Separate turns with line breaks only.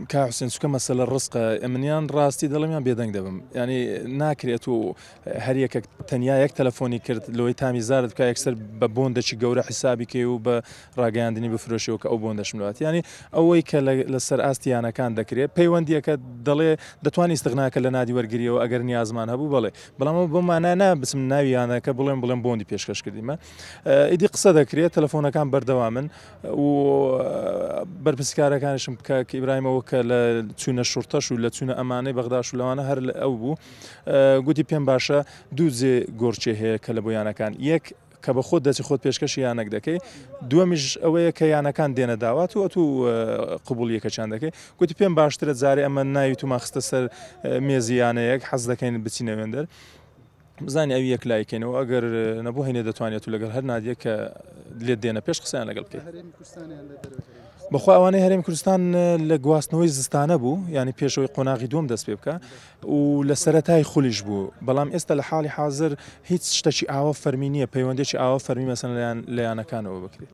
کاک حوسێن چونکە مەسەلە ڕزقە منیان ڕاستی دەڵێم یان بێدەنگ دەبم ینی ناکرێت و هەر یەکێک تەنیا یەک تەلەفۆنی کرد لەوەی تامی زارت بکە یەکسەر بە بۆندەکی گەورە حیسابی کەی و بە ڕاگەیاندنی بفرۆشیەوە کە ئەو بۆندەشم لەوات ینی ئەوەی کە لەسەر ئاستی یانەکان دەکرێت پەیوەندیەکە دەڵێ دەتوانانی استغناکە لە نادی وەرگریەوە ئەگەر نیازمان هەبوو بەڵێ بەڵام ئەوە بۆ مانا نا بچم ناوی یانەکە بڵێم بڵێم بۆندی پێشکەش کردیمە ئیدی قسە دەکرێت تەلەفۆنەکان بەردەوامن و بەرپرسکارەکانیشم کاک ئیبراهیمەوە کە لە چوونە شوڕتەش و لە چوونە ئەمانەی بەغداش و لەوانە هەر ئەو بوو گوتی پێم باشە دوو جێ گۆڕچێ هەیە کە لە بۆ یانەکان یەک کە بە خۆت دەچی خۆت پێشکەشی یانەک دەکەی دووەمیش ئەوەیە کە یانەکان دێنە داوات و ئەتوو قبوڵی یەکەچیان دەکەی گوتی پێم باشترە جارێ ئەمە ناوی تومان خستە سەر مێزی یانەیەک حەز دەکەین بچینە وێندەر بزانین ئەوی یەکلایی کەینەوە ئەگەر نەبوو هەینێ دەتوانێت و لەگەڵ هەر نادیە کە لێت دێنە پێش قسەیان لەگەڵ بکەیت. بەخوا ئەوانەی هەرێم کوردستان لە گواستنەوەی زستانە بوو ینی پێشەوەی قۆناغی دوم دەست پێ بکە و لە سەرەتای خولیش بوو بەڵام ئێستا لە حاڵی حاضر هیچ شتێکی ئاوا فەرمی نییە پەیوەندێکی ئاوا فەرمی مەسەن لە یانەکانەوە بکرێت.